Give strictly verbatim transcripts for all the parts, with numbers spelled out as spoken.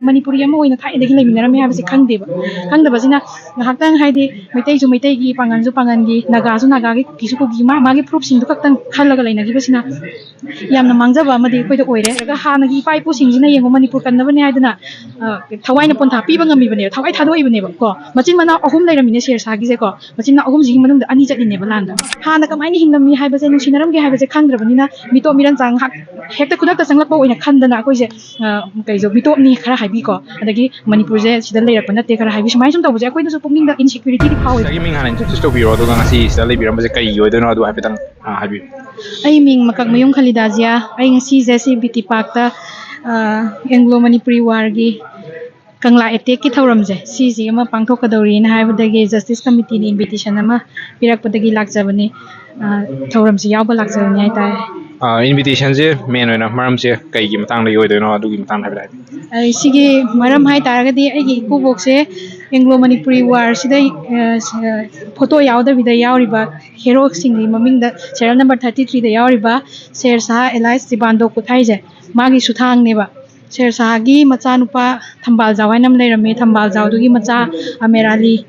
ꯃꯅꯤꯄꯨꯔꯤ ꯑꯃ ꯑꯣꯏꯅ ꯊꯥꯏꯅꯗꯒꯤ ꯂꯩꯃꯤꯟꯅꯔꯝꯃꯦ ꯍꯥꯏꯕꯁꯦ ꯈꯪꯗꯦꯕ꯫ ꯈꯪꯗꯕꯁꯤꯅ ꯉꯥꯏꯍꯥꯛꯇꯪ, ꯍꯥꯏꯗꯤ, ꯃꯩꯇꯩꯁꯨ ꯃꯩꯇꯩꯒꯤ, ꯄꯥꯉꯜꯁꯨ ꯄꯥꯉꯜꯒꯤ, ꯅꯥꯒꯥꯁꯨ ꯅꯥꯒꯥꯒꯤ, ꯀꯨꯀꯤꯁꯨ ꯀꯨꯀꯤ, ꯃꯥ ꯃꯥꯒꯤ ꯐꯨꯔꯨꯞꯁꯤꯡꯗꯨ ꯈꯛꯇꯪ ꯈꯜꯂꯒ ꯂꯩꯅꯈꯤꯕꯁꯤꯅ ꯌꯥꯝꯅ ꯃꯥꯡꯖꯕ ꯑꯃꯗꯤ ꯑꯩꯈꯣꯏꯗ ꯑꯣꯏꯔꯦ꯫ ꯑꯗꯨꯒ ꯍꯥꯟꯅꯒꯤ ꯏꯄꯥ ꯏꯄꯨꯁꯤꯡꯁꯤꯅ, ꯌꯦꯡꯉꯣ, ꯃꯅꯤꯄꯨꯔ ꯀꯟꯅꯕꯅꯦ ꯍꯥꯏꯗꯅ, ꯑ, ꯊꯋꯥꯏꯅ ꯄꯣꯟꯊꯥ ꯄꯤꯕ ꯉꯝꯃꯤꯕꯅꯦꯕ, ꯊꯋꯥꯏ ꯊꯥꯗꯣꯛꯏꯕꯅꯦꯕ ꯀꯣ꯫ ꯃꯆꯤꯟ ꯃꯅꯥꯎ ꯑꯍꯨꯝ ꯂꯩꯔꯝꯃꯤꯅꯦ ꯁꯦꯔꯁꯥꯒꯤꯁꯦꯀꯣ꯫ ꯃꯆꯤꯟ ꯃꯅꯥꯎ ꯑꯍꯨꯝꯁꯤꯒꯤ ꯃꯅꯨꯡꯗ ꯑꯅꯤ ꯆꯠꯂꯤꯅꯦꯕ ꯂꯥꯟꯗ꯫ ꯍꯥꯟꯅ ꯀꯃꯥꯏꯅ ꯍꯤꯡꯂꯝꯃꯤ ꯍꯥꯏꯕꯁꯦ, ꯅꯨꯡꯁꯤꯅꯔꯝꯒꯦ ꯍꯥꯏꯕꯁꯦ ꯈꯪꯗ꯭ꯔꯕꯅꯤꯅ, ꯃꯤꯇꯣꯞ ꯃꯤꯔꯟ ꯆꯥꯡ ꯉꯥꯏꯍꯥꯛ ꯍꯦꯛꯇ ꯈꯨꯗꯛꯇ ꯆꯪꯂꯛꯄ ꯑꯣꯏꯅ ꯈꯟꯗꯅ ꯑꯩꯈꯣꯏꯁꯦ, ꯑ, ꯀꯩꯁꯨ ꯃꯤꯇꯣꯞꯅꯤ ꯈꯔ ꯍꯥꯏꯕꯤꯀꯣ, ꯑꯗꯒꯤ ꯃꯅꯤꯄꯨꯔꯁꯦ ꯁꯤꯗ ꯂꯩꯔꯛꯄ ꯅꯠꯇꯦ ꯈꯔ ꯍꯥꯏꯕꯤ, ꯁꯨꯃꯥꯏꯅ ꯁꯨꯝ ꯇꯧꯕꯁꯦ ꯑꯩꯈꯣꯏꯗꯁꯨ ꯄꯨꯛꯅꯤꯡꯗ insecurity ꯗꯤ ꯐꯥꯎꯋꯦꯕ꯫ ꯁꯤꯁꯇꯔꯒꯤ ꯃꯤꯡ ꯍꯥꯟꯅ introduce ꯇꯧꯕꯤꯔꯣ, ꯑꯗꯨꯒ ꯉꯁꯤ ꯁꯤꯗ ꯂꯩꯕꯤꯔꯝꯕꯁꯦ ꯀꯩꯒꯤ ꯑꯣꯏꯗꯣꯏꯅꯣ, ꯑꯗꯨ ꯍꯥꯏꯐꯦꯠꯇꯪ, ꯑ, ꯍꯥꯏꯕꯤꯌꯨ꯫ ꯑꯩ ꯃꯤꯡ ꯃꯀꯛꯃꯌꯨꯝ ꯈꯂꯤꯗꯥꯖꯤꯌꯥ꯫ ꯑꯩ ꯉꯁꯤꯁꯦ ꯁꯤ ꯕꯤ ꯇꯤ ꯄꯥꯔꯛꯇ, ꯑ, ꯑꯦꯡꯒ꯭ꯂꯣ ꯃꯅꯤꯄꯨꯔꯤ ꯋꯥꯔꯒꯤ ꯀꯪꯂꯥ ꯑꯦꯇꯦꯛꯀꯤ ꯊꯧꯔꯝꯁꯦ, ꯁꯤꯁꯤ ꯑꯃ ꯄꯥꯡꯊꯣꯛꯀꯗꯧꯔꯤꯅ ꯍꯥꯏꯕꯗꯒꯤ ꯖꯁꯇꯤꯁ ꯀꯃꯤꯇꯤꯅ invitation ꯑꯃ ꯄꯤꯔꯛꯄꯗꯒꯤ ꯂꯥꯛꯆꯕꯅꯤ꯫ ꯑ, ꯊꯧꯔꯝꯁꯤ ꯌꯥꯎꯕ ꯂꯥꯛꯆꯕꯅꯤ ꯍꯥꯏꯇꯥꯔꯦ꯫ ꯑ, invitation ꯁꯦ main ꯑꯣꯏꯅ ꯃꯔꯝꯁꯦ ꯀꯩꯒꯤ ꯃꯇꯥꯡꯗꯒꯤ ꯑꯣꯏꯗꯣꯏꯅꯣ, ꯑꯗꯨꯒꯤ ꯃꯇꯥꯡꯗ ꯍꯥꯏꯐꯦꯠ ꯍꯥꯏꯕꯤꯌꯨ꯫ ꯑꯩ ꯁꯤꯒꯤ ꯃꯔꯝ ꯍꯥꯏ ꯇꯥꯔꯒꯗꯤ, ꯑꯩꯒꯤ ꯏꯀꯨꯕꯣꯛꯁꯦ ꯑꯦꯡꯒ꯭ꯂꯣ ꯃꯅꯤꯄꯨꯔꯤ ꯋꯥꯔꯁꯤꯗ, ꯑ, ꯐꯣꯇꯣ ꯌꯥꯎꯗꯕꯤꯗ ꯌꯥꯎꯔꯤꯕ ꯍꯦꯔꯣꯁꯤꯡꯒꯤ ꯃꯃꯤꯡꯗ serial number thirty three ꯗ ꯌꯥꯎꯔꯤꯕ ꯁꯦꯔ ꯁꯥꯍ ꯑꯦꯂꯥꯏꯁ ꯖꯤꯕꯥꯟꯗꯣ ꯀꯨꯠ ꯍꯥꯏꯁꯦ, ꯃꯥꯒꯤ ꯁꯨꯊꯥꯡꯅꯦꯕ꯫ ꯁꯦꯔ ꯁꯥꯍꯒꯤ ꯃꯆꯥꯅꯨꯄꯥ ꯊꯝꯕꯥꯜꯖꯥꯎ ꯍꯥꯏꯅ ꯑꯃ ꯂꯩꯔꯝꯃꯦ꯫ ꯊꯝꯕꯥꯜꯖꯥꯎꯗꯨꯒꯤ ꯃꯆꯥ ꯑꯃꯦꯔꯥꯂꯤ,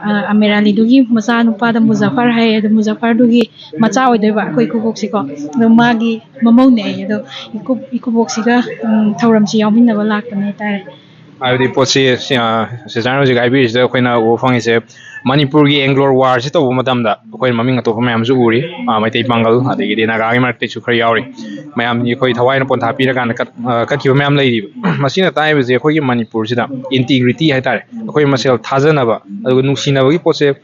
ꯑ, ꯑꯃꯦꯔꯥꯂꯤꯗꯨꯒꯤ ꯃꯆꯥꯅꯨꯄꯥꯗ ꯃꯨꯖꯥꯐꯔ ꯍꯥꯏꯌꯦ꯫ ꯑꯗꯣ ꯃꯨꯖꯥꯐꯔꯗꯨꯒꯤ ꯃꯆꯥ ꯑꯣꯏꯗꯣꯏꯕ ꯑꯩꯈꯣꯏ ꯏꯀꯨꯕꯣꯛꯁꯤꯀꯣ꯫ ꯑꯗꯣ ꯃꯥꯒꯤ ꯃꯃꯧꯅꯦ ꯑꯩ꯫ ꯑꯗꯣ ꯏꯀꯨ-, ꯏꯀꯨꯕꯣꯛꯁꯤꯒ, ꯎꯝ, ꯊꯧꯔꯝꯁꯤ ꯌꯥꯎꯃꯤꯟꯅꯕ ꯂꯥꯛꯄꯅꯦ ꯍꯥꯏꯇꯥꯔꯦ꯫ ꯍꯥꯏꯕꯗꯤ ꯄꯣꯠꯁꯤ, ꯁꯤ, ꯑ, ꯁꯤꯁꯇꯔꯅ ꯍꯧꯖꯤꯛ ꯍꯥꯏꯕꯤꯔꯤꯁꯤꯗ ꯑꯩꯈꯣꯏꯅ ꯎꯕ ꯐꯪꯉꯤꯁꯦ, ꯃꯅꯤꯄꯨꯔꯒꯤ ꯑꯦꯡꯒ꯭ꯂꯣꯔ ꯋꯥꯔꯁꯤ ꯇꯧꯕ ꯃꯇꯝꯗ ꯑꯩꯈꯣꯏ ꯃꯃꯤꯡ ꯑꯇꯣꯞꯄ ꯃꯌꯥꯝꯁꯨ ꯎꯔꯤ꯫ ꯑ, ꯃꯩꯇꯩ ꯄꯥꯡꯒꯜ, ꯑꯗꯒꯤꯗꯤ ꯅꯥꯒꯥꯒꯤ ꯃꯔꯛꯇꯁꯨ ꯈꯔ ꯌꯥꯎꯔꯤ꯫ ꯃꯌꯥꯝ ꯑꯩꯈꯣꯏ ꯊꯋꯥꯏꯅ ꯄꯣꯟꯊꯥ ꯄꯤꯔꯀꯥꯟꯗ ꯀꯠ-, ꯑ, ꯀꯠꯈꯤꯕ ꯃꯌꯥꯝ ꯂꯩꯔꯤꯕ꯫ ꯃꯁꯤꯅ ꯇꯥꯛꯏꯕꯁꯦ ꯑꯩꯈꯣꯏꯒꯤ ꯃꯅꯤꯄꯨꯔꯁꯤꯗ integrity ꯍꯥꯏꯇꯥꯔꯦ, ꯑꯩꯈꯣꯏ ꯃꯁꯦꯜ ꯊꯥꯖꯅꯕ, ꯑꯗꯨꯒ ꯅꯨꯡꯁꯤꯅꯕꯒꯤ ꯄꯣꯠꯁꯦ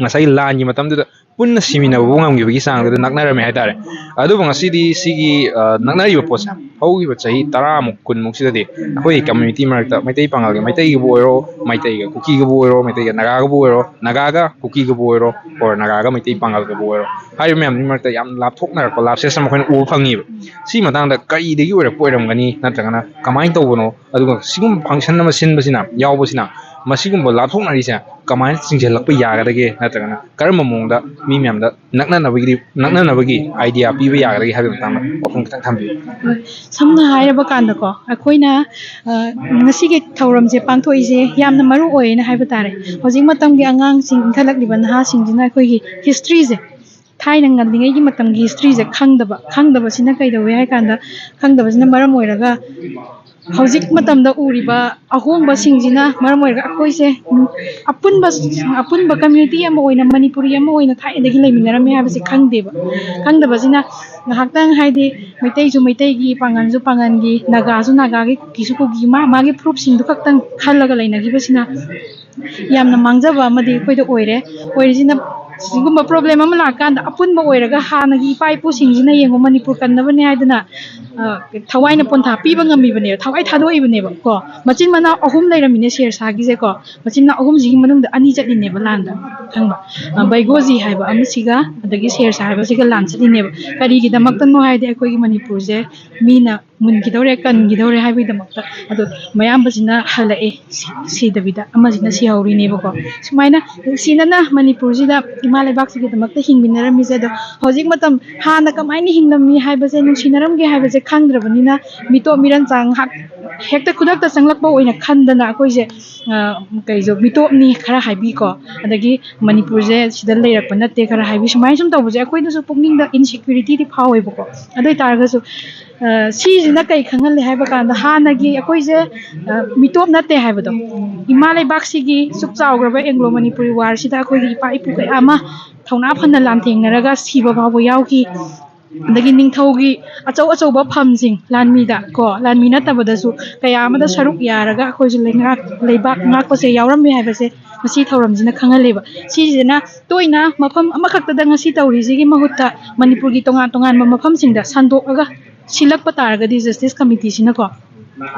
ꯉꯁꯥꯏꯒꯤ ꯂꯥꯟꯒꯤ ꯃꯇꯝꯗꯨꯗ ꯄꯨꯟꯅ ꯁꯤꯃꯤꯟꯅꯕꯕꯨ ꯉꯝꯈꯤꯕꯒꯤ ꯆꯥꯡꯗꯨꯗ ꯅꯛꯅꯔꯝꯃꯦ ꯍꯥꯏꯇꯥꯔꯦ꯫ ꯑꯗꯨꯕꯨ ꯉꯁꯤꯗꯤ ꯁꯤꯒꯤ, ꯑ, ꯅꯛꯅꯔꯤꯕ ꯄꯣꯠꯁꯦ ꯍꯧꯈꯤꯕ ꯆꯍꯤ ꯇꯔꯥꯃꯨꯛ, ꯀꯨꯟꯃꯨꯛꯁꯤꯗꯗꯤ ꯑꯩꯈꯣꯏꯒꯤ community ꯃꯔꯛꯇ ꯃꯩꯇꯩ ꯄꯥꯉꯜꯒꯤ, ꯃꯩꯇꯩꯒꯤꯕꯨ ꯑꯣꯏꯔꯣ, ꯃꯩꯇꯩꯒ ꯀꯨꯀꯤꯒꯕꯨ ꯑꯣꯏꯔꯣ, ꯃꯩꯇꯩꯒ ꯅꯥꯒꯥꯒꯕꯨ ꯑꯣꯏꯔꯣ, ꯅꯥꯒꯥꯒ ꯀꯨꯀꯤꯒꯕꯨ ꯑꯣꯏꯔꯣ, or ꯅꯥꯒꯥꯒ ꯃꯩꯇꯩ ꯄꯥꯉꯜꯒꯕꯨ ꯑꯣꯏꯔꯣ, ꯍꯥꯏꯔꯤꯕ ꯃꯌꯥꯝꯗꯨꯒꯤ ꯃꯔꯛꯇ ꯌꯥꯝ ꯂꯥꯞꯊꯣꯛꯅꯔꯛꯄ, ꯂꯥꯞꯁꯦꯁ ꯑꯃ ꯑꯩꯈꯣꯏꯅ ꯎꯕ ꯐꯪꯉꯤꯕ꯫ ꯁꯤ ꯃꯇꯥꯡꯗ ꯀꯔꯤꯗꯒꯤ ꯑꯣꯏꯔꯛꯄ ꯑꯣꯏꯔꯝꯒꯅꯤ, ꯅꯠꯇ꯭ꯔꯒꯅ ꯀꯃꯥꯏꯅ ꯇꯧꯕꯅꯣ? ꯑꯗꯨꯒ ꯁꯤꯒꯨꯝꯕ function ꯑꯃ ꯁꯤꯟꯕꯁꯤꯅ, ꯌꯥꯎꯕꯁꯤꯅ ꯃꯁꯤꯒꯨꯝꯕ ꯂꯥꯞꯊꯣꯛꯅꯔꯤꯁꯦ ꯀꯃꯥꯏꯅ ꯆꯤꯡꯁꯤꯜꯂꯛꯄ ꯌꯥꯒꯗꯒꯦ, ꯅꯠꯇ꯭ꯔꯒꯅ ꯀꯔꯝꯕ ꯃꯑꯣꯡꯗ ꯃꯤ ꯃꯌꯥꯝꯗ ꯅꯛꯅꯅꯕꯒꯤꯗꯤ, ꯅꯛꯅꯅꯕꯒꯤ idea ꯄꯤꯕ ꯌꯥꯒꯗꯒꯦ ꯍꯥꯏꯕꯒꯤ ꯃꯇꯥꯡꯗ ꯋꯥꯐꯝ ꯈꯤꯇꯪ ꯊꯝꯕꯤꯌꯨ꯫ ꯁꯝꯅ ꯍꯥꯏꯔꯕ ꯀꯥꯟꯗꯀꯣ, ꯑꯩꯈꯣꯏꯅ ꯉꯁꯤꯒꯤ ꯊꯧꯔꯝꯁꯦ ꯄꯥꯡꯊꯣꯛꯏꯁꯦ ꯌꯥꯝꯅ ꯃꯔꯨ ꯑꯣꯏꯌꯦꯅ ꯍꯥꯏꯕ ꯇꯥꯔꯦ꯫ ꯍꯧꯖꯤꯛ ꯃꯇꯝꯒꯤ ꯑꯉꯥꯡꯁꯤꯡ, ꯏꯟꯈꯠꯂꯛꯂꯤꯕ ꯅꯍꯥꯁꯤꯡꯁꯤꯅ ꯑꯩꯈꯣꯏꯒꯤ historyꯁꯦ, ꯊꯥꯏꯅ ꯉꯜꯂꯤꯉꯩꯒꯤ ꯃꯇꯝꯒꯤ historyꯁꯦ ꯈꯪꯗꯕ ꯈꯪꯗꯕꯁꯤꯅ ꯀꯩꯗꯧꯋꯦ ꯍꯥꯏ ꯀꯥꯟꯗ, ꯈꯪꯗꯕꯁꯤꯅ ꯃꯔꯝ ꯑꯣꯏꯔꯒ ꯍꯧꯖꯤꯛ ꯃꯇꯝꯗ ꯎꯔꯤꯕ ꯑꯍꯣꯡꯕꯁꯤꯡꯁꯤꯅ ꯃꯔꯝ ꯑꯣꯏꯔꯒ ꯑꯩꯈꯣꯏꯁꯦ ꯑꯄꯨꯟꯕ ꯑꯄꯨꯟꯕ community ꯑꯃ ꯑꯣꯏꯅ, ꯃꯅꯤꯄꯨꯔꯤ ꯑꯃ ꯑꯣꯏꯅ ꯊꯥꯏꯅꯗꯒꯤ ꯂꯩꯃꯤꯟꯅꯔꯝꯃꯦ ꯍꯥꯏꯕꯁꯦ ꯈꯪꯗꯦꯕ꯫ ꯈꯪꯗꯕꯁꯤꯅ ꯉꯥꯏꯍꯥꯛꯇꯪ, ꯍꯥꯏꯗꯤ, ꯃꯩꯇꯩꯁꯨ ꯃꯩꯇꯩꯒꯤ, ꯄꯥꯉꯜꯁꯨ ꯄꯥꯉꯜꯒꯤ, ꯅꯥꯒꯥꯁꯨ ꯅꯥꯒꯥꯒꯤ, ꯀꯨꯀꯤꯁꯨ ꯀꯨꯀꯤ, ꯃꯥ ꯃꯥꯒꯤ ꯐꯨꯔꯨꯞꯁꯤꯡꯗꯨ ꯈꯛꯇꯪ ꯈꯜꯂꯒ ꯂꯩꯅꯈꯤꯕꯁꯤꯅ ꯌꯥꯝꯅ ꯃꯥꯡꯖꯕ ꯑꯃꯗꯤ ꯑꯩꯈꯣꯏꯗ ꯑꯣꯏꯔꯦ꯫ ꯑꯣꯏꯔꯤꯁꯤꯅ ꯁꯤꯒꯨꯝꯕ problem ꯑꯃ ꯂꯥꯛꯀꯥꯟꯗ ꯑꯄꯨꯟꯕ ꯑꯣꯏꯔꯒ ꯍꯥꯟꯅꯒꯤ ꯏꯄꯥ ꯏꯄꯨꯁꯤꯡꯁꯤꯅ ꯌꯦꯡꯉꯨ, ꯃꯅꯤꯄꯨꯔ ꯀꯟꯅꯕꯅꯦ ꯍꯥꯏꯗꯅ ꯊꯋꯥꯏꯅ ꯄꯣꯟꯊꯥ ꯄꯤꯕ ꯉꯝꯃꯤꯕꯅꯦꯕ, ꯊꯋꯥꯏ ꯊꯥꯗꯣꯛꯏꯕꯅꯦꯕ ꯀꯣ꯫ ꯃꯆꯤꯟ ꯃꯅꯥꯎ ꯑꯍꯨꯝ ꯂꯩꯔꯝꯃꯤꯅꯦ ꯁꯦꯔ ꯁꯥꯒꯤꯁꯦ ꯀꯣ꯫ ꯃꯆꯤꯟ ꯃꯅꯥꯎ ꯑꯍꯨꯝꯁꯤꯒꯤ ꯃꯅꯨꯡꯗ ꯑꯅꯤ ꯆꯠꯂꯤꯅꯦꯕ ꯂꯥꯟꯗ, ꯈꯪꯕ? ꯕꯩꯒꯣꯖꯤ ꯍꯥꯏꯕ ꯑꯃꯁꯤꯒ ꯑꯗꯒꯤ ꯁꯦꯔ ꯁꯥ ꯍꯥꯏꯕꯁꯤꯒ ꯂꯥꯟ ꯆꯠꯂꯤꯅꯦꯕ꯫ ꯀꯔꯤꯒꯤꯗꯃꯛꯇꯅꯣ ꯍꯥꯏꯗꯤ ꯑꯩꯈꯣꯏꯒꯤ ꯃꯅꯤꯄꯨꯔꯁꯦ ꯃꯤꯅ ꯃꯨꯟꯈꯤꯗꯧꯔꯦ, ꯀꯟꯈꯤꯗꯧꯔꯦ ꯍꯥꯏꯕꯒꯤꯗꯃꯛꯇ꯫ ꯑꯗꯣ ꯃꯌꯥꯝꯕꯁꯤꯅ ꯍꯜꯂꯛꯑꯦ ꯁꯤꯗꯕꯤꯗ, ꯑꯃꯁꯤꯅ ꯁꯤꯍꯧꯔꯤꯅꯦꯕꯀꯣ꯫ ꯁꯨꯃꯥꯏꯅ ꯅꯨꯡꯁꯤꯅꯅ ꯃꯅꯤꯄꯨꯔꯁꯤꯗ ꯏꯃꯥ ꯂꯩꯕꯥꯛꯁꯤꯒꯤꯗꯃꯛꯇ ꯍꯤꯡꯃꯤꯟꯅꯔꯝꯃꯤꯁꯦ꯫ ꯑꯗꯣ ꯍꯧꯖꯤꯛ ꯃꯇꯝ, ꯍꯥꯟꯅ ꯀꯃꯥꯏꯅ ꯍꯤꯡꯂꯝꯃꯤ ꯍꯥꯏꯕꯁꯦ, ꯅꯨꯡꯁꯤꯅꯔꯝꯒꯦ ꯍꯥꯏꯕꯁꯦ ꯈꯪꯗ꯭ꯔꯕꯅꯤꯅ, ꯃꯤꯇꯣꯞ ꯃꯤꯔꯟ ꯆꯥꯡ ꯉꯥꯏꯍꯥꯛ ꯍꯦꯛꯇ ꯈꯨꯗꯛꯇ ꯆꯪꯂꯛꯄ ꯑꯣꯏꯅ ꯈꯟꯗꯅ ꯑꯩꯈꯣꯏꯁꯦ ꯀꯩꯁꯨ ꯃꯤꯇꯣꯞꯅꯤ ꯈꯔ ꯍꯥꯏꯕꯤꯀꯣ, ꯑꯗꯒꯤ ꯃꯅꯤꯄꯨꯔꯁꯦ ꯁꯤꯗ ꯂꯩꯔꯛꯄ ꯅꯠꯇꯦ ꯈꯔ ꯍꯥꯏꯕꯤ, ꯁꯨꯃꯥꯏꯅ ꯁꯨꯝ ꯇꯧꯕꯁꯦ ꯑꯩꯈꯣꯏꯗꯁꯨ ꯄꯨꯛꯅꯤꯡꯗ insecurityꯗꯤ ꯐꯥꯎꯋꯦꯕꯀꯣ꯫ ꯑꯗꯨ ꯑꯣꯏꯇꯥꯔꯒꯁꯨ ꯁꯤꯁꯤꯅ ꯀꯩ ꯈꯪꯍꯜꯂꯦ ꯍꯥꯏꯕ ꯀꯥꯟꯗ, ꯍꯥꯟꯅꯒꯤ ꯑꯩꯈꯣꯏꯁꯦ ꯃꯤꯇꯣꯞ ꯅꯠꯇꯦ ꯍꯥꯏꯕꯗꯣ, ꯏꯃꯥ ꯂꯩꯕꯥꯛꯁꯤꯒꯤ ꯁꯨꯛ ꯆꯥꯎꯈ꯭ꯔꯕ Anglo Manipuri Warꯁꯤꯗ ꯑꯩꯈꯣꯏꯒꯤ ꯏꯄꯥ ꯏꯄꯨ ꯀꯌꯥ ꯑꯃ ꯊꯧꯅꯥ ꯐꯅ ꯂꯥꯟꯊꯦꯡꯅꯔꯒ ꯁꯤꯕ ꯐꯥꯎꯕ ꯌꯥꯎꯈꯤ꯫ ꯑꯗꯒꯤ ꯅꯤꯡꯊꯧꯒꯤ ꯑꯆꯧ ꯑꯆꯧꯕ ꯐꯝꯁꯤꯡ, ꯂꯥꯟꯃꯤꯗ ꯀꯣ, ꯂꯥꯟꯃꯤ ꯅꯠꯇꯕꯗꯁꯨ ꯀꯌꯥ ꯑꯃꯗ ꯁꯔꯨꯛ ꯌꯥꯔꯒ ꯑꯩꯈꯣꯏꯁꯨ ꯂꯩꯉꯥꯛ, ꯂꯩꯕꯥꯛ ꯉꯥꯛꯄꯁꯦ ꯌꯥꯎꯔꯝꯃꯦ ꯍꯥꯏꯕꯁꯦ ꯉꯁꯤ ꯊꯧꯔꯝꯁꯤꯅ ꯈꯪꯍꯜꯂꯦꯕ꯫ ꯁꯤꯁꯤꯅ ꯇꯣꯏꯅ ꯃꯐꯝ ꯑꯃꯈꯛꯇꯗ ꯉꯁꯤ ꯇꯧꯔꯤꯁꯤꯒꯤ ꯃꯍꯨꯠꯇ ꯃꯅꯤꯄꯨꯔꯒꯤ ꯇꯣꯉꯥꯟ ꯇꯣꯉꯥꯟꯕ ꯃꯐꯝꯁꯤꯡꯗ ꯁꯟꯗꯣꯛꯑꯒ ꯁꯤꯜꯂꯛꯄ ꯇꯥꯔꯒꯗꯤ, Justice Committeeꯁꯤꯅꯀꯣ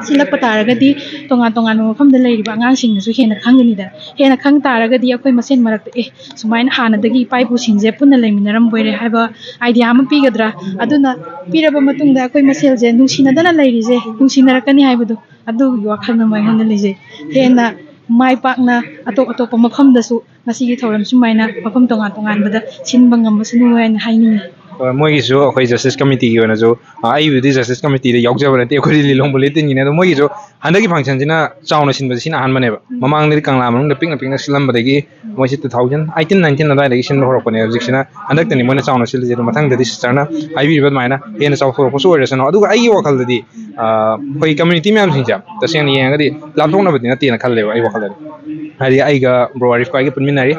ꯁꯤꯜꯂꯛꯄ ꯇꯥꯔꯒꯗꯤ, ꯇꯣꯉꯥꯟ ꯇꯣꯉꯥꯟꯕ ꯃꯐꯝꯗ ꯂꯩꯔꯤꯕ ꯑꯉꯥꯡꯁꯤꯡꯅꯁꯨ ꯍꯦꯟꯅ ꯈꯪꯒꯅꯤꯗꯅ꯫ ꯍꯦꯟꯅ ꯈꯪ ꯇꯥꯔꯒꯗꯤ ꯑꯩꯈꯣꯏ ꯃꯁꯦꯟ ꯃꯔꯛꯇ, ꯑꯦ, ꯁꯨꯃꯥꯏꯅ ꯍꯥꯟꯅꯗꯒꯤ ꯏꯄꯥ ꯏꯄꯨꯁꯤꯡꯁꯦ ꯄꯨꯟꯅ ꯂꯩꯃꯤꯟꯅꯔꯝꯕꯣꯏꯔꯦ ꯍꯥꯏꯕ idea ꯑꯃ ꯄꯤꯒꯗ꯭ꯔꯥ? ꯑꯗꯨꯅ ꯄꯤꯔꯕ ꯃꯇꯨꯡꯗ ꯑꯩꯈꯣꯏ ꯃꯁꯦꯜꯁꯦ ꯅꯨꯡꯁꯤꯅꯗꯅ ꯂꯩꯔꯤꯁꯦ ꯅꯨꯡꯁꯤꯅꯔꯛꯀꯅꯤ ꯍꯥꯏꯕꯗꯣ, ꯑꯗꯨꯒꯤ ꯋꯥꯈꯜ ꯑꯃ ꯑꯩꯉꯣꯟꯗ ꯂꯩꯖꯩ꯫ ꯍꯦꯟꯅ ꯃꯥꯏ ꯄꯥꯛꯅ ꯑꯇꯣꯞ ꯑꯇꯣꯞꯄ ꯃꯐꯝꯗꯁꯨ ꯃꯁꯤꯒꯤ ꯊꯧꯔꯝ ꯁꯨꯃꯥꯏꯅ ꯃꯐꯝ ꯇꯣꯉꯥꯟ ꯇꯣꯉꯥꯟꯕꯗ ꯁꯤꯟꯕ ꯉꯝꯃꯁꯅꯨ ꯍꯥꯏꯅ ꯍꯥꯏꯅꯤꯡꯉꯤ꯫ ꯍꯣꯏ, ꯃꯣꯏꯒꯤꯁꯨ ꯑꯩꯈꯣꯏ ꯖꯁꯇꯤꯁ ꯀꯃꯤꯇꯤꯒꯤ ꯑꯣꯏꯅꯁꯨ, ꯑ, ꯑꯩꯕꯨꯗꯤ ꯖꯁꯇꯤꯁ ꯀꯃꯤꯇꯤꯗ ꯌꯥꯎꯖꯕ ꯅꯠꯇꯦ, ꯑꯩꯈꯣꯏꯗꯤ ꯂꯤꯂꯣꯡ ꯕꯨꯂꯦꯇꯤꯟꯒꯤꯅꯦ꯫ ꯑꯗꯣ ꯃꯣꯏꯒꯤꯁꯨ ꯍꯟꯗꯛꯀꯤ ꯐꯪꯁꯟꯁꯤꯅ ꯆꯥꯎꯅ ꯁꯤꯟꯕꯁꯦ ꯁꯤꯅ ꯑꯍꯥꯟꯕꯅꯦꯕ꯫ ꯃꯃꯥꯡꯗꯗꯤ ꯀꯪꯂꯥ ꯃꯅꯨꯡꯗ ꯄꯤꯛꯅ ꯄꯤꯛꯅ ꯁꯤꯜꯂꯝꯕꯗꯒꯤ ꯃꯣꯏꯁꯤ two thousand eighteen nineteen ꯑꯗꯨꯋꯥꯏꯗꯒꯤ ꯁꯤꯟꯕ ꯍꯧꯔꯛꯄꯅꯦ꯫ ꯍꯧꯖꯤꯛꯁꯤꯅ ꯍꯟꯗꯛꯇꯅꯤ ꯃꯣꯏꯅ ꯆꯥꯎꯅ ꯁꯤꯜꯂꯤꯁꯦ꯫ ꯑꯗꯣ ꯃꯊꯪꯗꯗꯤ ꯁꯤꯁꯇꯔꯅ ꯍꯥꯏꯕꯤꯔꯤꯕ ꯑꯗꯨꯃꯥꯏꯅ ꯍꯦꯟꯅ ꯆꯥꯎꯊꯣꯔꯛꯄꯁꯨ ꯑꯣꯏꯔꯁꯅꯨ꯫ ꯑꯗꯨꯒ ꯑꯩꯒꯤ ꯋꯥꯈꯜꯗꯗꯤ, ꯑ, ꯑꯩꯈꯣꯏ ꯀꯝꯃ꯭ꯌꯨꯅꯤꯇꯤ ꯃꯌꯥꯝꯁꯤꯡꯁꯦ ꯇꯁꯦꯡꯅ ꯌꯦꯡꯉꯒꯗꯤ ꯂꯥꯞꯊꯣꯛꯅꯕꯗꯤ ꯅꯠꯇꯦꯅ ꯈꯜꯂꯦꯕ ꯑꯩ ꯋꯥꯈꯜꯗꯗꯤ꯫ ꯍꯥꯏꯗꯤ ꯑꯩꯒ ꯕ꯭ꯔꯣ ꯑꯔꯤꯐꯀ ꯑꯩꯒ ꯄꯨꯟꯃꯤꯟꯅꯔꯤ,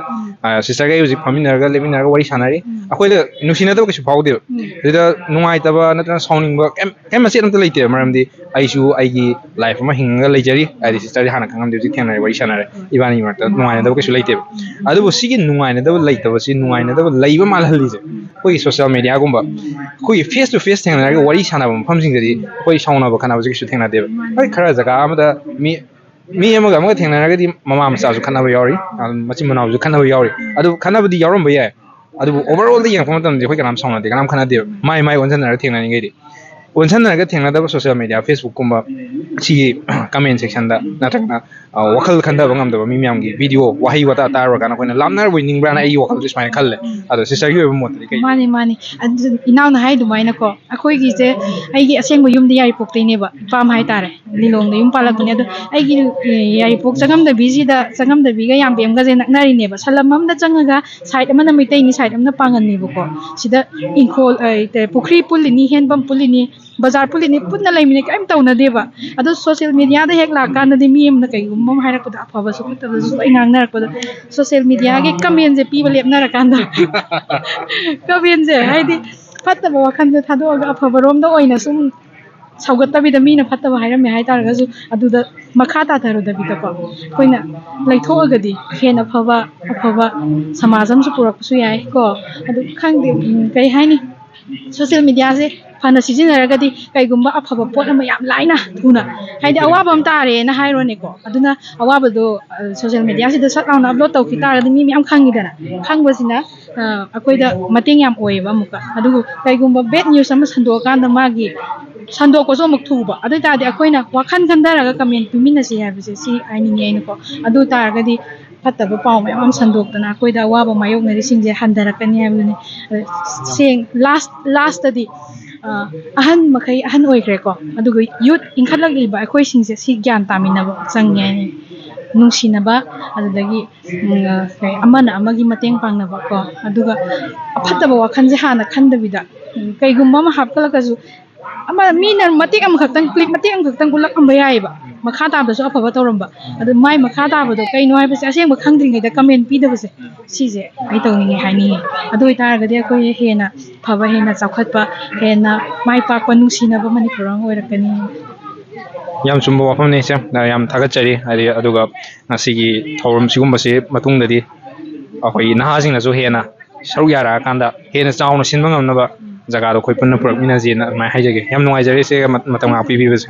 ꯑ, ꯁꯤꯁꯇꯔꯒ ꯑꯩ ꯍꯧꯖꯤꯛ ꯐꯝꯃꯤꯟꯅꯔꯒ ꯂꯦꯞꯃꯤꯟꯅꯔꯒ ꯋꯥꯔꯤ ꯁꯥꯟꯅꯔꯤ꯫ ꯑꯩꯈꯣꯏꯗ ꯅꯨꯡꯁꯤꯅꯗꯕ ꯀꯩꯁꯨ ꯐꯥꯎꯗꯦꯕ꯫ ꯑꯗꯨꯗ ꯅꯨꯡꯉꯥꯏꯇꯕ ꯅꯠꯇ꯭ꯔꯒ ꯁꯥꯎꯅꯤꯡꯕ ꯀꯩꯝ ꯀꯩꯝ ꯃꯆꯦꯠ ꯑꯝꯇ ꯂꯩꯇꯦꯕ꯫ ꯃꯔꯝꯗꯤ ꯑꯩꯁꯨ ꯑꯩꯒꯤ ꯂꯥꯏꯐ ꯑꯃ ꯍꯤꯡꯉꯒ ꯂꯩꯖꯔꯤ꯫ ꯍꯥꯏꯗꯤ ꯁꯤꯁꯇꯔꯗꯤ ꯍꯥꯟꯅ ꯈꯪꯉꯝꯗꯦ, ꯍꯧꯖꯤꯛ ꯊꯦꯡꯅꯔꯦ, ꯋꯥꯔꯤ ꯁꯥꯟꯅꯔꯦ꯫ ꯏꯕꯥꯅꯤꯒꯤ ꯃꯔꯛꯇ ꯅꯨꯡꯉꯥꯏꯅꯗꯕ ꯀꯩꯁꯨ ꯂꯩꯇꯦꯕ꯫ ꯑꯗꯨꯕꯨ ꯁꯤꯒꯤ ꯅꯨꯡꯉꯥꯏꯅꯗꯕ ꯂꯩꯇꯕꯁꯤ, ꯅꯨꯡꯉꯥꯏꯅꯗꯕ ꯂꯩꯕ ꯃꯥꯜꯍꯜꯂꯤꯁꯦ ꯑꯩꯈꯣꯏꯒꯤ ꯁꯣꯁꯤꯌꯦꯜ ꯃꯦꯗꯤꯌꯥꯒꯨꯝꯕ, ꯑꯩꯈꯣꯏꯒꯤ ꯐꯦꯁ ꯇꯨ ꯐꯦꯁ ꯊꯦꯡꯅꯔꯒ ꯋꯥꯔꯤ ꯁꯥꯟꯅꯕ ꯃꯐꯝꯁꯤꯡꯗꯗꯤ ꯑꯩꯈꯣꯏ ꯁꯥꯎꯅꯕ ꯈꯠꯅꯕꯁꯦ ꯀꯩꯁꯨ ꯊꯦꯡꯅꯗꯦꯕ꯫ ꯍꯣꯏ, ꯈꯔ ꯖꯒꯥ ꯑꯃꯗ ꯃꯤ ꯃꯤ ꯑꯃꯒ ꯑꯃꯒ ꯊꯦꯡꯅꯔꯒꯗꯤ ꯃꯃꯥ ꯃꯆꯥꯁꯨ ꯈꯠꯅꯕ ꯌꯥꯎꯔꯤ, ꯑ, ꯃꯆꯤꯟ ꯃꯅꯥꯎꯁꯨ ꯈꯠꯅꯕ ꯌꯥꯎꯔꯤ꯫ ꯑꯗꯨ ꯈꯠꯅꯕꯗꯤ ꯌꯥꯎꯔꯝꯕ ꯌꯥꯏ, ꯑꯗꯨꯕꯨ ꯑꯣꯚꯔ ꯑꯣꯜꯗ ꯌꯦꯡꯉꯛꯄ ꯃꯇꯝꯗꯗꯤ ꯑꯩꯈꯣꯏ ꯀꯅꯥꯝ ꯁꯥꯎꯅꯗꯦ, ꯀꯅꯥꯝ ꯈꯠꯅꯗꯦꯕ꯫ ꯃꯥꯏ ꯃꯥꯏ ꯑꯣꯟꯁꯤꯟꯅꯔꯒ ꯊꯦꯡꯅꯔꯤꯉꯩꯗꯤ, ꯑꯣꯟꯁꯤꯟꯅꯔꯒ ꯊꯦꯡꯅꯗꯕ ꯁꯣꯁꯤꯌꯦꯜ ꯃꯦꯗꯤꯌꯥ, ꯐꯦꯁꯕꯨꯛꯀꯨꯝꯕ, ꯁꯤꯒꯤ ꯀꯃꯦꯟ ꯁꯦꯛꯁꯟꯗ ꯅꯠꯇ꯭ꯔꯒꯅ, ꯑ, ꯋꯥꯈꯜ ꯈꯟꯊꯕ ꯉꯝꯗꯕ ꯃꯤ ꯃꯌꯥꯝꯒꯤ ꯚꯤꯗꯤꯑꯣ, ꯋꯥꯍꯩ ꯋꯥꯇꯥ ꯇꯥꯔꯨꯔꯀꯥꯟꯗ ꯑꯩꯈꯣꯏꯅ ꯂꯥꯞꯅꯔꯕꯣꯏ ꯅꯤꯡꯕ꯭ꯔꯥꯅ ꯑꯩꯒꯤ ꯋꯥꯈꯜꯗꯤ ꯁꯨꯃꯥꯏꯅ ꯈꯜꯂꯦ꯫ ꯑꯗꯣ ꯁꯤꯁꯇꯔꯒꯤ ꯑꯣꯏꯕ ꯃꯣꯠꯇꯗꯤ ꯀꯩ? ꯃꯥꯅꯦ, ꯃꯥꯅꯦ꯫ ꯑꯗꯨ ꯏꯅꯥꯎꯅ ꯍꯥꯏ ꯑꯗꯨꯃꯥꯏꯅꯀꯣ, ꯑꯩꯈꯣꯏꯒꯤꯁꯦ, ꯑꯩꯒꯤ ꯑꯁꯦꯡꯕ ꯌꯨꯝꯗꯤ ꯌꯥꯏꯔꯤꯄꯣꯛꯇꯩꯅꯦꯕ, ꯏꯄꯥꯝ ꯍꯥꯏꯇꯥꯔꯦ, ꯂꯤꯂꯣꯡꯗ ꯌꯨꯝ ꯄꯥꯜꯂꯛꯄꯅꯦ꯫ ꯑꯗꯣ ꯑꯩꯒꯤ, ꯑꯦ, ꯌꯥꯏꯔꯤꯄꯣꯛ ꯆꯪꯉꯝꯗꯕꯤꯁꯤꯗ, ꯆꯪꯉꯝꯗꯕꯤꯒ ꯌꯥꯝꯕꯦꯝꯒꯁꯦ ꯅꯛꯅꯔꯤꯅꯦꯕ꯫ ꯁꯂꯝ ꯑꯃꯗ ꯆꯪꯉꯒ ꯁꯥꯏꯠ ꯑꯃꯅ ꯃꯩꯇꯩꯅꯤ, ꯁꯥꯏꯠ ꯑꯃꯅ ꯄꯥꯡꯒꯜꯅꯤꯕꯀꯣ꯫ ꯁꯤꯗ ꯏꯪꯈꯣꯜ, ꯑ, ꯄꯨꯈ꯭ꯔꯤ ꯄꯨꯜꯂꯤꯅꯤ, ꯍꯦꯟꯄꯝ ꯄꯨꯜꯂꯤꯅꯤ, ꯕꯖꯥꯔ ꯄꯨꯜꯂꯤꯅꯤ, ꯄꯨꯟꯅ ꯂꯩꯃꯤꯟꯅꯩ, ꯀꯔꯤꯝ ꯇꯧꯅꯗꯦꯕ꯫ ꯑꯗꯣ ꯁꯣꯁꯤꯌꯦꯜ ꯃꯤꯗꯤꯌꯥꯗ ꯍꯦꯛ ꯂꯥꯛꯀꯥꯟꯗꯗꯤ ꯃꯤ ꯑꯃꯅ ꯀꯩꯒꯨꯝꯕ ꯑꯃ ꯍꯥꯏꯔꯛꯄꯗ, ꯑꯐꯕꯁꯨ ꯐꯠꯇꯕꯁꯨ ꯂꯣꯏ ꯉꯥꯡꯅꯔꯛꯄꯗ, ꯁꯣꯁꯤꯌꯦꯜ ꯃꯤꯗꯤꯌꯥꯒꯤ ꯀꯃꯦꯟꯁꯦ ꯄꯤꯕ ꯂꯦꯞꯅꯔꯀꯥꯟꯗ ꯀꯃꯦꯟꯁꯦ ꯍꯥꯏꯗꯤ ꯐꯠꯇꯕ ꯋꯥꯈꯜꯁꯦ ꯊꯥꯗꯣꯛꯑꯒ ꯑꯐꯕꯔꯣꯝꯗ ꯑꯣꯏꯅ ꯁꯨꯝ ꯁꯧꯒꯠꯇꯕꯤꯗ, ꯃꯤꯅ ꯐꯠꯇꯕ ꯍꯥꯏꯔꯝꯃꯦ ꯍꯥꯏꯇꯥꯔꯒꯁꯨ ꯑꯗꯨꯗ ꯃꯈꯥ ꯇꯥꯊꯔꯨꯗꯕꯤꯗꯀꯣ, ꯑꯩꯈꯣꯏꯅ ꯂꯩꯊꯣꯛꯑꯒꯗꯤ ꯍꯦꯟꯅ ꯐꯕ, ꯑꯐꯕ ꯁꯃꯥꯖ ꯑꯃꯁꯨ ꯄꯨꯔꯛꯄꯁꯨ ꯌꯥꯏ ꯀꯣ꯫ ꯑꯗꯨ ꯈꯪꯗꯦ, ꯎꯝ, ꯀꯩ ꯍꯥꯏꯅꯤ, ꯁꯣꯁꯤꯌꯦꯜ ꯃꯤꯗꯤꯌꯥꯁꯦ ꯐꯅ ꯁꯤꯖꯤꯟꯅꯔꯒꯗꯤ ꯀꯩꯒꯨꯝꯕ ꯑꯐꯕ ꯄꯣꯠ ꯑꯃ ꯌꯥꯝ ꯂꯥꯏꯅ ꯊꯨꯅ, ꯍꯥꯏꯗꯤ ꯑꯋꯥꯕ ꯑꯃ ꯇꯥꯔꯦꯅ ꯍꯥꯏꯔꯣꯅꯦꯀꯣ, ꯑꯗꯨꯅ ꯑꯋꯥꯕꯗꯣ ꯁꯣꯁꯦꯜ ꯃꯦꯗꯤꯌꯥꯁꯤꯗ ꯁꯠ ꯂꯥꯎꯅ ꯑꯞꯂꯣꯗ ꯇꯧꯈꯤ ꯇꯥꯔꯒꯗꯤ ꯃꯤ ꯃꯌꯥꯝ ꯈꯪꯉꯤꯗꯅ, ꯈꯪꯕꯁꯤꯅ ꯑ, ꯑꯩꯈꯣꯏꯗ ꯃꯇꯦꯡ ꯌꯥꯝ ꯑꯣꯏꯌꯦꯕ꯫ ꯑꯃꯨꯛꯀ ꯑꯗꯨꯕꯨ ꯀꯩꯒꯨꯝꯕ ꯕꯦꯗ ꯅ꯭ꯌꯨꯁ ꯑꯃ ꯁꯟꯗꯣꯛꯑꯀꯥꯟꯗ ꯃꯥꯒꯤ ꯁꯟꯗꯣꯛꯄꯁꯨ ꯑꯃꯨꯛ ꯊꯨꯕ, ꯑꯗꯨ ꯑꯣꯏ ꯇꯥꯔꯗꯤ ꯑꯩꯈꯣꯏꯅ ꯋꯥꯈꯜ ꯈꯟꯊꯔꯒ ꯀꯃꯦꯟ ꯄꯤꯃꯤꯟꯅꯁꯤ ꯍꯥꯏꯕꯁꯦ ꯁꯤ ꯍꯥꯏꯅꯤꯡꯉꯦ ꯑꯩꯅꯀꯣ꯫ ꯑꯗꯨ ꯑꯣꯏ ꯇꯥꯔꯒꯗꯤ ꯐꯠꯇꯕ ꯄꯥꯎ ꯃꯌꯥꯝ ꯑꯃ ꯁꯟꯗꯣꯛꯇꯅ ꯑꯩꯈꯣꯏꯗ ꯑꯋꯥꯕ ꯃꯥꯌꯣꯛꯅꯔꯤꯁꯤꯡꯁꯦ ꯍꯟꯊꯔꯛꯀꯅꯤ ꯍꯥꯏꯕꯗꯨꯅꯤ꯫ ꯑ, ꯁꯦꯡ ꯂꯥꯁ ꯂꯥꯁꯇꯗꯤ ꯑ, ꯑꯍꯟ ꯃꯈꯩ ꯑꯍꯟ ꯑꯣꯏꯈ꯭ꯔꯦꯀꯣ, ꯑꯗꯨꯒ ꯌꯨꯠ ꯏꯟꯈꯠꯂꯛꯂꯤꯕ ꯑꯩꯈꯣꯏꯁꯤꯡꯁꯦ ꯁꯤ ꯒ꯭ꯌꯥꯟ ꯇꯥꯃꯤꯟꯅꯕ ꯆꯪꯉꯦ ꯍꯥꯏꯅꯤ꯫ ꯅꯨꯡꯁꯤꯅꯕ, ꯑꯗꯨꯗꯒꯤ ꯎꯝ, ꯑ, ꯀꯩ, ꯑꯃꯅ ꯑꯃꯒꯤ ꯃꯇꯦꯡ ꯄꯥꯡꯅꯕ ꯀꯣ, ꯑꯗꯨꯒ ꯑꯐꯠꯇꯕ ꯋꯥꯈꯜꯁꯦ ꯍꯥꯟꯅ ꯈꯟꯗꯕꯤꯗ, ꯎꯝ, ꯀꯩꯒꯨꯝꯕ ꯑꯃ ꯍꯥꯞꯀꯠꯂꯛꯑꯁꯨ ꯑꯃ ꯃꯤꯅ ꯃꯇꯦꯛ ꯑꯃꯈꯛꯇꯪ, ꯀ꯭ꯂꯤꯞ ꯃꯇꯦꯛ ꯑꯃꯈꯛꯇꯪ ꯎꯠꯂꯛꯑꯝꯕ ꯌꯥꯏꯑꯕ, ꯃꯈꯥ ꯇꯥꯕꯗꯁꯨ ꯑꯐꯕ ꯇꯧꯔꯝꯕ꯫ ꯑꯗꯨ ꯃꯥꯏ ꯃꯈꯥ ꯇꯥꯕꯗꯣ ꯀꯩꯅꯣ ꯍꯥꯏꯕꯁꯦ ꯑꯁꯦꯡꯕ ꯈꯪꯗ꯭ꯔꯤꯉꯩꯗ ꯀꯃꯦꯟ ꯄꯤꯗꯕꯁꯦ, ꯁꯤꯁꯦ ꯑꯩ ꯇꯧꯅꯤꯡꯉꯦ ꯍꯥꯏꯅꯤꯡꯉꯤ꯫ ꯑꯗꯨ ꯑꯣꯏꯇꯥꯔꯒꯗꯤ ꯑꯩꯈꯣꯏ ꯍꯦꯟꯅ ꯐꯕ, ꯍꯦꯟꯅ ꯆꯥꯎꯈꯠꯄ, ꯍꯦꯟꯅ ꯃꯥꯏ ꯄꯥꯛꯄ, ꯅꯨꯡꯁꯤꯅꯕ ꯃꯅꯤꯄꯨꯔ ꯑꯃ ꯑꯣꯏꯔꯛꯀꯅꯤ꯫ ꯌꯥꯝ ꯆꯨꯝꯕ ꯋꯥꯐꯝꯅꯤ ꯏꯆꯦ꯫ ꯑ, ꯌꯥꯝ ꯊꯥꯒꯠꯆꯔꯤ꯫ ꯍꯥꯏꯗꯤ, ꯑꯗꯨꯒ ꯉꯁꯤꯒꯤ ꯊꯧꯔꯝ ꯁꯤꯒꯨꯝꯕꯁꯤ ꯃꯇꯨꯡꯗꯗꯤ ꯑꯩꯈꯣꯏꯒꯤ ꯅꯍꯥꯁꯤꯡꯅꯁꯨ ꯍꯦꯟꯅ ꯁꯔꯨꯛ ꯌꯥꯔꯛꯑꯀꯥꯟꯗ ꯍꯦꯟꯅ ꯆꯥꯎꯅ ꯁꯤꯟꯕ ꯉꯝꯅꯕ ꯖꯒꯥꯗꯣ ꯑꯩꯈꯣꯏ ꯄꯨꯟꯅ ꯄꯨꯔꯛꯃꯤꯟꯅꯁꯦꯅ ꯑꯗꯨꯃꯥꯏꯅ ꯍꯥꯏꯖꯒꯦ꯫ ꯌꯥꯝ ꯅꯨꯡꯉꯥꯏꯖꯔꯦ ꯏꯆꯦꯒ ꯃ-, ꯃꯇꯝ ꯉꯥꯏꯍꯥꯛ ꯄꯤꯕꯤꯕꯁꯦ꯫